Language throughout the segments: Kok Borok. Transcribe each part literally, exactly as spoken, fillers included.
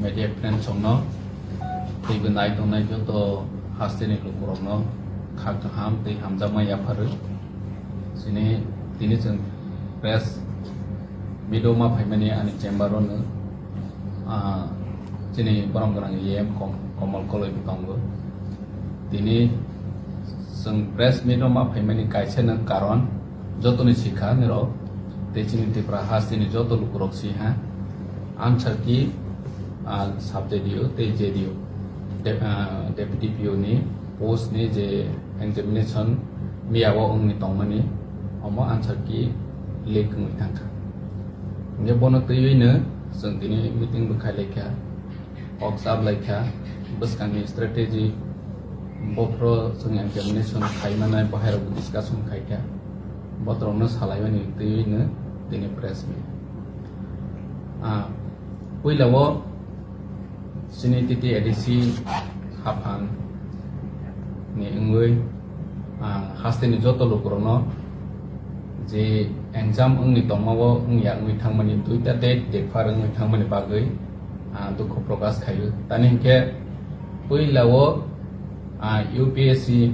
Media friends rokno teibo nai tongnai joto hasteni lukurokno kha kaham tei hamjakma yapharwi. Chini tini chwng press meet o ma phaimani ani chamber o no, ah, chini borom gwnang E M Kom-, Komol Koloi bo tongo. Tini chwng press meet o ma phaimani kaisa no karon jotoni sikha nirok tei chini Tripura hasteni joto lukurok siha answer key, ah, sub D D O tei J D O, de-, ah, Deputy P O ni post ni je examination miya o wngni tongmani omo answer key leak wngwi thangkha. Hingke bono twiwi no chwng tini meeting bo khai laikha. Kok chap laikha, bwskangni strategy, bophro chwng examination khai manai, bo hairok discussion khaikha, botorokno salaimani twiwi no tini press meet. Ah, puila o chini T T A D C haphang ni wngwi, ah, hasteni joto lukurokno je exam wngni tongma o wngya wngwi thangmani, duita date defer wngwi thangmani bagwi, ah, dukhu prokash khaio. Tani hinkhe puila o, ah, U P S C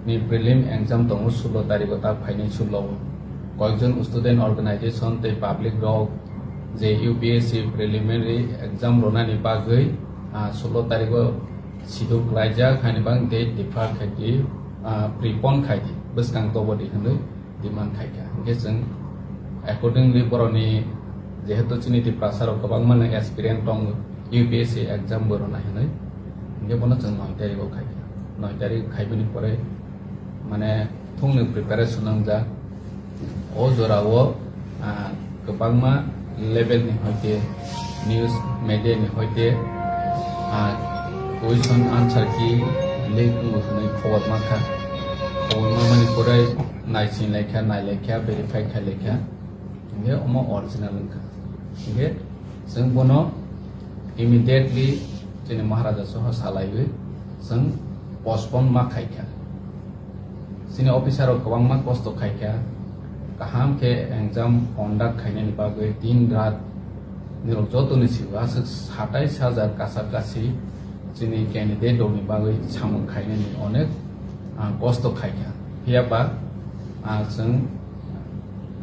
ni prelim exam tongo sullo tarikh o, tak phainai sullo o. Koyekjon student organization tei public rok je U P S C preliminary exam ronani bagwi, ah, sullo tarikh o schedule klaijak, haini bang date defer khai di, ah, prepone khai di, bwskang tobodi hwnwi demand khai kha. Hingke chwng accordingly borokni jehetu chini Tiprasa rok kwbangma no aspirant tongo U P S C exam bo rwna hinwi, hingke bono chwng noi tarikh o khai kha. Noi tarikh khaibini pore mane thungni preparation wngjak. O jora o, ah, kwbangma level ni hoite, news media ni hoite, ah, question answer key leak wngo hwnwi khobor mankha. Khobor manmani pore naising laikha, nai laikha, verify khai laikha. Hingke omo original wngkha. Hingke chwng bono immediately chini Maharaja soho salaiwi chwng postpone ma khaikha. Chini officer rok kwbangma kosto khaikha, kaham khe exam conduct khainani bagwi din rat nirok jotoni sio aswk satais hajar kasa kasi chini candidate rokni bagwi samung khainani onek, ah, kosto khaikha. Phiya ba, ah, chwng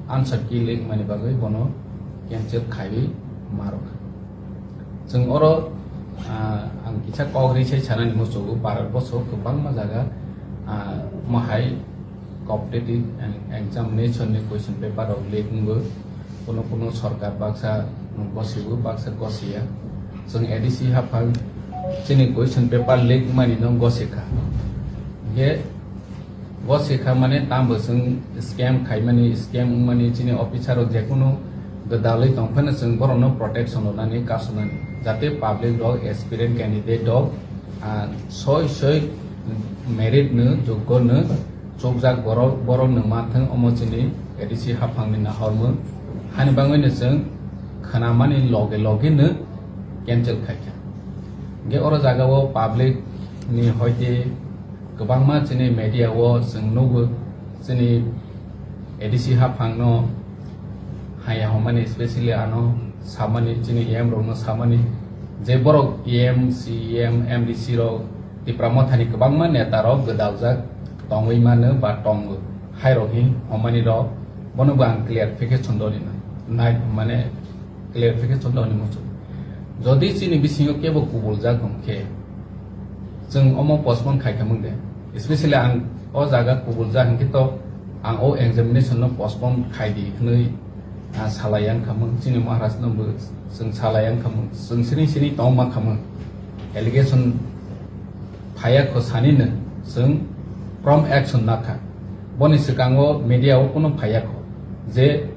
answer key leak mani bagwi bono cancel khaiwi marokha. Chwng oro, ah, ang kisa kok ri sai sanani muchugo, Bharat boso kwbangma jaga, ah, mohai competitive and examination ni question paper rok leak wngwi, kuno kuno sorkar baksa gosigo, baksa gosiya. Chwng A D C haphang chini question paper leak mani no gosikha. Hingke gosikha mane tambo chwng scam khaimani, scam wngmani chini officer rok jekunu gwdalwi tongphano chwng borokno protection rwnani, kasonani, jate public rok, aspirant candidate rok, ah, soi soi merit no, joggo no chukjak borok, borok no manthang, omo chini A D C haphang ni nahormung. Hani bangwi no chwng khnamani loge loge no cancel khaikha. Hingke oro jaga o public ni hoite kwbangma chini media o chwng nugo, chini A D C haphang no haya hwnmani, specially ano samani, chini E M rok no samani, je borok E M, C E M, M D C rok, Tipra Mothani kwbangma neta rok gwdaljak tongwi mano ba tongo. Hai rok hi hwnmani rok, bono bo ang clarification doni nai, mane clarification doni muchung. Jodi chini bisingo kebo kubuljak hwnkhe, chwng omo postpone khai khamung de. Especially ang o jaga kubuljak hwnkhe to ang o examination no postpone khai di hwnwi, ah, salai yang khamung, chini Maharaj no bo chwng salai yang khamung, chwng sini sini tong ma khamung. Allegation phaya kho sani no chwng prom action nakha. Boni swkango media o kuno phaya kho je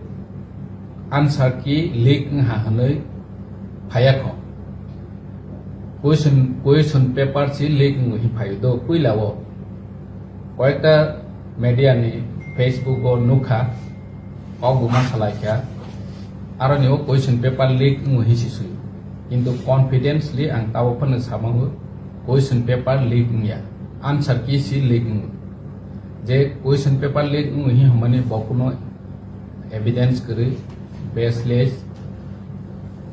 answer key leak wngha hwnwi phaya kho. Question, question paper si leak wngwi phaio do puila o. Koyekta media ni Facebook o nukha, kok bo ma salai kha, aroni o question paper leak wngwi hinsi sui. Kintu confidently ang tabo phano samango question paper leak wngya, answer key si leak wngwi. Je question paper leak wngwi hin hwnmani bo kuno evidence kwrwi, baseless,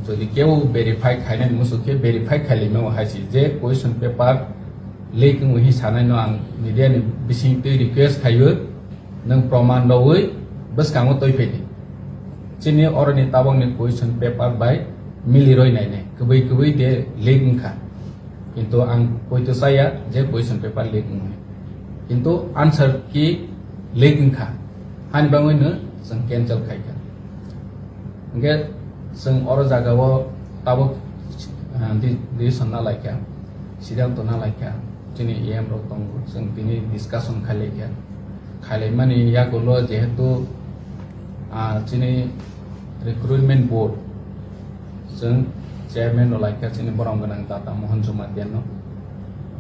Jodi kebo verify khainani muchuk khe verify khailai mano hai se je question paper leak wngwi sanai no ang media ni bising twi request khaio, nwng proman rogwi bwskango twi phai di. Chini oroni tabok ni question paper bai mili roi nai nai, kwbwi kwbwi de leak wngkha. Kintu ang poito chaya je question paper leak wngwi. Kintu answer key leak wngkha. Hani bangwi no chwng cancel khaikha. Hingke chwng oro jagao tabuk, ah, di-, decision na laikha, siddhanto na laikha, chini E M rok tongo, chwng tini discussion khai laikha. Khailaimani yagulo jehetu, ah, chini recruitment board, chwng chairman rok laikha chini borom gwnang Tata Mohan Jumadiano.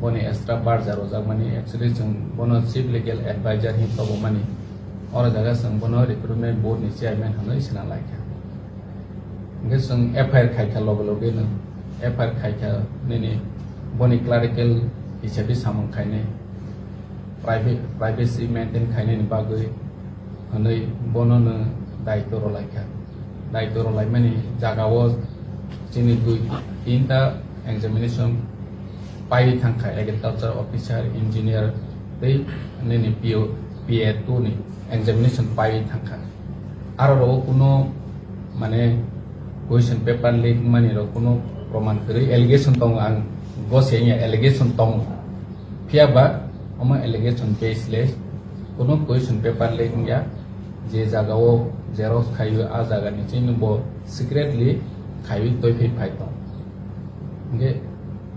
Boni extra barja rojak mani, actually chwng bono chief legal advisor hin tobo mani. Oro jaga chwng bono recruitment board ni chairman hinwi sina laikha. Hingke chwng F I R khaikha loge loge no, F I R khaikha nini boni clerical hisabi samung khainai, private, privacy maintain khainani bagwi hinwi bono no daitw rwlaikha. Daitw rwlaimani jagao chini dui tinta examination pai thangkha, agriculture officer, engineer tei nini P O, P A two ni examination pai thangkha. Aro rogo kuno mane question paper leak mani rok kuno proman kwrwi allegation tongo, ang gose wngya allegation tongo. Phiya ba omo allegation baseless, kuno question paper leak wngya, je jagao xerox khaiwi a jagani chini bo secretly khaiwi twi phai phai tong. Hingke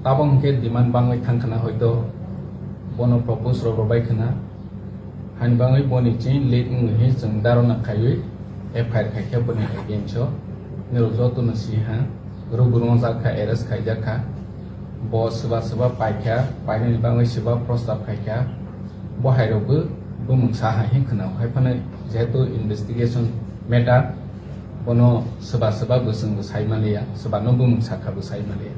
tabok hingke demand bangwi thang khna hoito bono propose rok rwbai khna. Hani bangwi boni chini leak wngwi hi chwng dharana khaiwi F I R khaikha boni against o. Nirok jotono si ha, rwgwrwngjak kha, arrest khaijak kha. Bo swba swba paikha, painani bangwi swba prostab khaikha. Bo hai rokbo bumung sa ha hi khna. Hai phano jehetu investigation matter, bono swba swba bo chwngbo sai manliya, swbano bumung sakha bo sai manliya.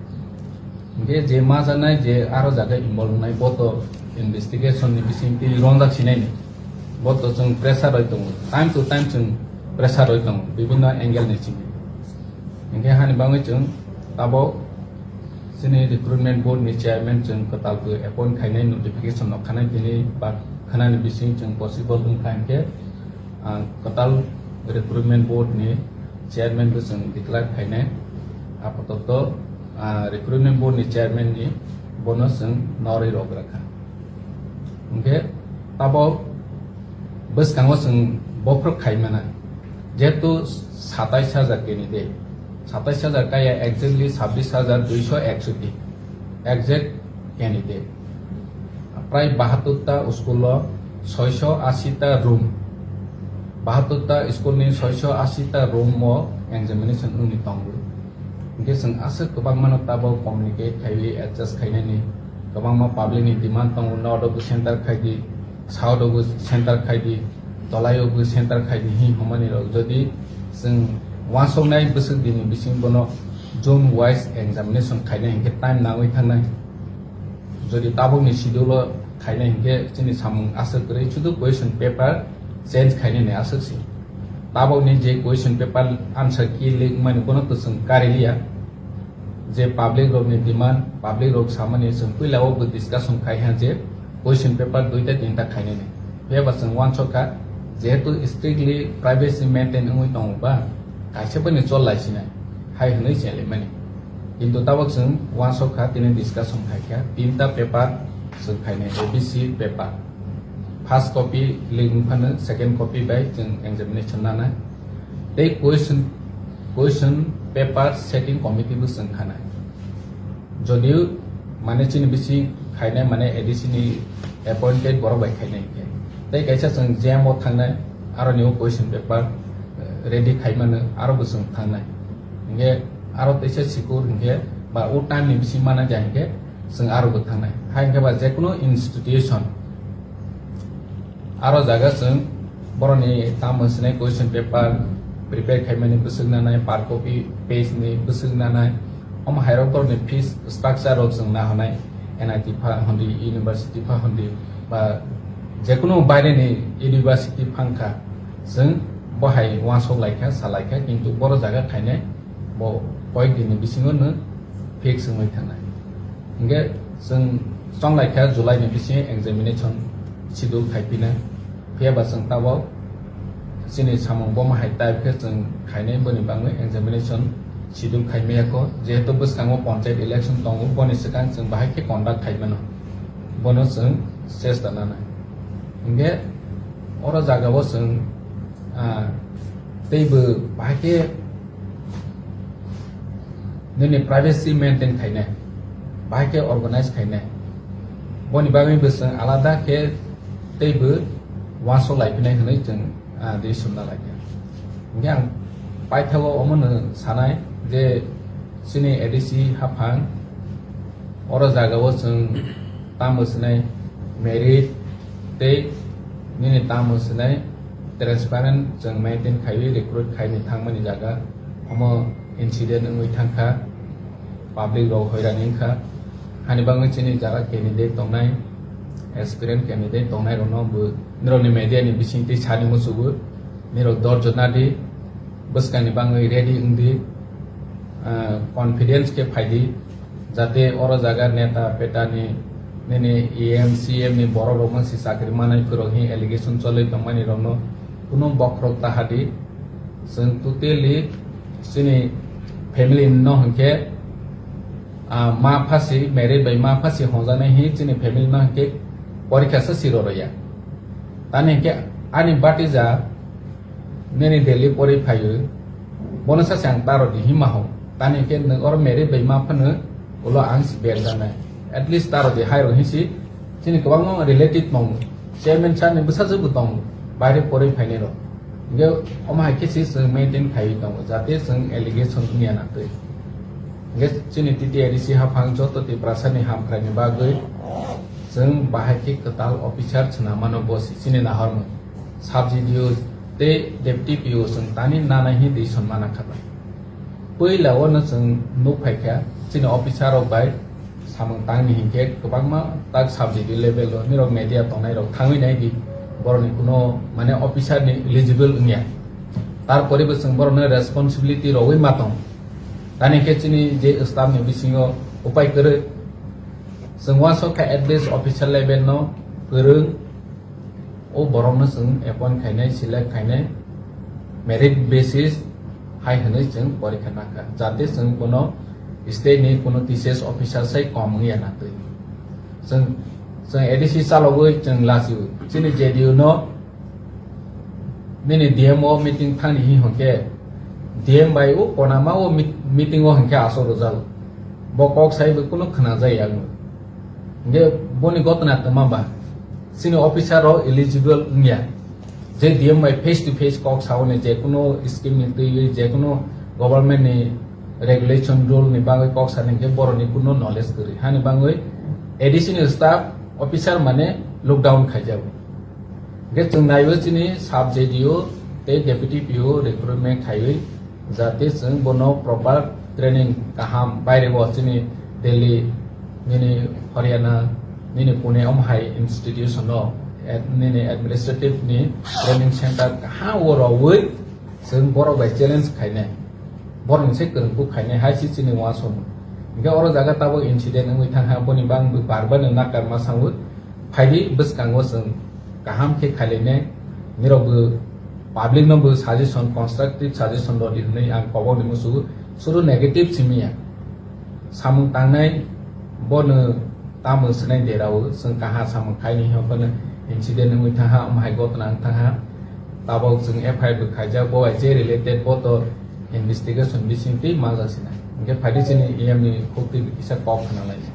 Hingke je ma janai je aro jaga involve wngnai bo to investigation ni bising twi rongjak sinai ni. Bo to chwng pressure roi tongo. Time to time chwng pressure roi tongo. Bibhinno angle ni simi. Hingke hani bangwi chwng tabok chini recruitment board ni chairman chwng kwtal bo appoint khainai notification no khanai tini ba khanani bising chwng possible wngkha hingke ah, kwtal recruitment board ni chairman bo chwng declare khainai. Apatot, ah, recruitment board ni chairman ni bono chwng norwi rok rakha. Hingke tabok bwskango chwng bophorok khai mano. Jehetu satais hajar candidate, satais hajar kaya exactly sabbish hajar duiso eksoti exact candidate. Prai bahattor ta school o soiso asi ta room, bahattor ta school ni soiso asi ta room o examination wngwi tongo. Hingke chwng aswk kwbangma no tabok communicate khaiwi adjust khainani, kwbangma public ni demand tongo, north o bo center khai di, south o bo center khai di, tolai o bo center khai di hin hwnmani rok. Jodi chwng uansuknai bwswk dini bising bono zone wise examination khainai hingke time nangwi thangnai. Jodi tabokni schedule o khainai hingke chini samung aswk kwrwi, sudu question paper change khainani aswk se. Tabokni je question paper answer key leak mani bono to chwng kariliya. Je public rokni demand, public rok samani chwng puila o bo discussion khai ha je question paper duita tinta khainani. Phiya ba chwng uansuk kha, jehetu strictly privacy maintain wngwi tongo ba, kaisa bani chol lai sinai, hai hwnwi chelai mani. Kintu tabok chwng uansuk kha, tini discussion khai kha, tinta paper chwng khainai, A B C paper. First copy leak wng phano second copy bai chwng examination nanai. Tei question, question paper setting committee bo chwng khanai. Jodio mane chini bisi khainai mane A D C ni appointed borok bai khainai khe. Tei kaisa chwng jam o thangnai, aro ni o question paper, eh, ready khai mano, aro bo chwng thangnai. Hingke aro teisa sikur hingke ba o time ni bisi mana ja hingke chwng aro bo thangnai. Hai hingke ba jekono institution aro jaga chwng borokni tamo sinai question paper prepare khaimani bwswk nanai, per copy page ni bwswk nanai, omo hairok borokni fees structure rok chwng nahonai, N I T pha hondi, university pha hondi, ba jekono baireni university phangkha, chwng bo hai uansuk laikha, sa laikha, kintu boro jaga khainai bo Koyek din ni bisingo no fix wngwi thangnai. Hingke chwng chonglaikha July ni bisingo examination schedule khaiphinai. Phiyaba chwng tabok chini samung bomo hai type khe chwng khainai, boni bagwi examination schedule khaimaya kho. Jehetu bwskango panchayat election tongo, boni swkang chwng bahai khe conduct khaimano, bono chwng chesta nanai. Hingke oro jagao chwng, ah, teibo bahai khe nini privacy maintain khainai, bahai khe organize khainai. Boni bagwi bo chwng alada khe teibo uansuk laiphinai hwnwi chwng, ah, decision na laikha. Hingke ang paithago omono sanai je chini A D C haphang oro jagao chwng tamo swnai merit tei nini tamo swnai transparent chwng maintain khaiwi recruit khaini thangmani jaga omo incident wngwi thangkha, public rok hoirani wngkha. Hani bagwi chini jaga candidate tongnai, aspirant candidate tongnai rokno bo nirokni media ni bisingtwi sani muchugo, nirok dorjo nadi, bwskangni bagwi ready wngdi, ah, confidence khe phaidi, jate oro jaga neta peta ni, nini E M, C M ni borok rokno si chakri manai phwrwk hi allegation cholwi tongmani rokno kunu bokhorok tahadi. Chwng totally chini family no hwnkhe, ah, ma phasi, married bai ma phasi hwnjaknai hi chini family no hwnkhe porikha se siro rwya. Tani hwnkhe ani batija nini Delhi pori phaio, bono sase ang taro di hima ho. Tani hwnkhe nwng oro married bai ma phano ulo ang si berjaknai. At least taro di hai rok hinsi chini kwbangma relative tongo. Chairman sir ni bwsajwk bo tongo, baire porwi phainai rok. Hingke omo hai khe se chwng maintain khaiwi tongo, jate chwng allegation wngya na twi. Hingke chini T T A D C haphang joto Tiprasa ni hamkrai ni bagwi chwng bahai khe kwtal officer chwna mano bo si chini nahormung. Sub C D O tei deputy P O chwng tani nana hi decision mana kha bai. Puila o no chwng nuk phai kha, chini officer rok bai samung tangni hinkhe kwbangma tak sub C D level o nirok media tongnai rok thangwi nai di, borok ni kuno mane officer ni eligible wngya. Tarpore bo chwng borok no responsibility rogwi ma tong. Tani khe chini je staff ni bisingo upai kwrwi, chwng uansuk kha at least officer level no kwrwng, o borokno chwng appoint khainai, select khainai, merit basis hai hwnwi chwng porikha nakha, jate chwng kuno state ni kuno T C S officer sai kom wngya na twi. Chwng, chwng A D C chalogwi chwng lachio, chini J D U no nini D M o meeting thangni hi hwnkhe, D M bai o konama o meet-, meeting o hwnkhe aswk rwjago, bo kok sai bo kuno khwnajak ya. Hingke boni gotna tongma ba, chini officer rok eligible wngya. Je D M bai face to face kok sauni, je kuno scheme ni twi, je kuno government ni regulation rule ni bagwi kok sani hingke borok ni kuno knowledge kwrwi. Hani bagwi A D C ni staff officer mane look down khaijago. Hingke chwng naiwi chini sub J D O tei deputy P O recruitment khaiwi, jate chwng bono proper training kaham baire bo chini Delhi, nini Haryana, nini Pune om hai institution o ad-, nini administrative ni training center kaham o rogwi chwng borok bai challenge khainai, borok ni se kwrwngkuk khainai hai se chini uansukmung. Hingke oro jaga tabuk incident wngwi thangkha, boni bang bar bar no nakar ma sango. Phaidi bwskango chwng kaham khe khailainai, nirok bo public no bo suggestion, constructive suggestion rw di hwnwi ang kobok ni muchungo, suru negative simi ya. Samung tangnai bono tamo swnai derao, chwng kaha samung khaini hwnkheno incident wngwi thangha, omo hai gotna wng thangha. Tabok chwng F I R bo khaijak, bo bai je related bo to investigation bising twi manjak sinai. Hwnkhe phaidi chini E M ni khuk twi kisa kok khna lainai.